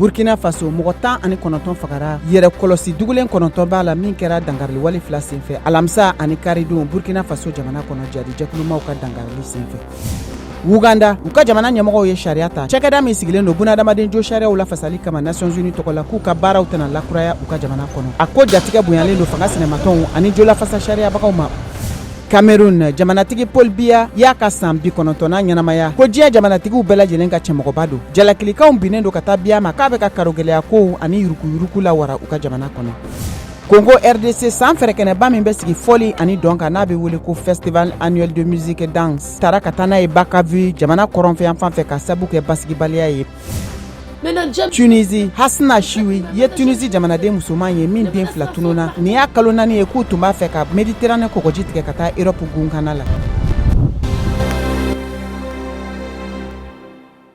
Burkina Faso, mɔgɔ 19 fagara yɛrɛ kɔlɔsi dugulen kɔnɔntɔn b'a la min kɛra dankariliwale fila senfɛ alamisa ani karidon Burkina Faso jamana kɔnɔ jadijɛkulumaw ka dankarili senfɛ. Uganda, u ka jamana ɲɛmɔgɔw ye sariya ta cakɛda min sigilen don bunadamaden jo sariyaw lafasali kama Nations Unies tɔgɔ la, k'u ka baaraw tɛna lakuraya u ka jamana kɔnɔ. A ko jatigɛ bonyalen don fanga sinamatɔnw ani jolafasa sariyabagaw ma. Cameroun, jamanatigi Paul Biya y'a ka san 90nan ɲɛnamaya ko diɲɛ jamanatigiw bɛɛ lajɛlen ka cɛmɔgɔba don. Jalakilikanw binnen don ka taa Biya ma k'a bɛ ka karogɛlɛya kow ani yurukuyuruku lawara u ka jamana kɔnɔ. Congo RDC, san fɛrɛkɛnɛba min bɛ sigi fɔli ani dɔn kan, n'a bɛ wele ko Festival annuel de musique et danse, taara ka taa n'a ye Bukavu jamana kɔrɔnfɛ fan fɛ ka sabu kɛ basigibaliya ye. Tunisie, Hasna Chiwi ye Tunisie jamanaden musoman ye min den fila tununna nin y'a kalo 4 ye, k'u tun b'a fɛ ka Méditerranée kɔgɔji tigɛ ka taa Europe gunkana la.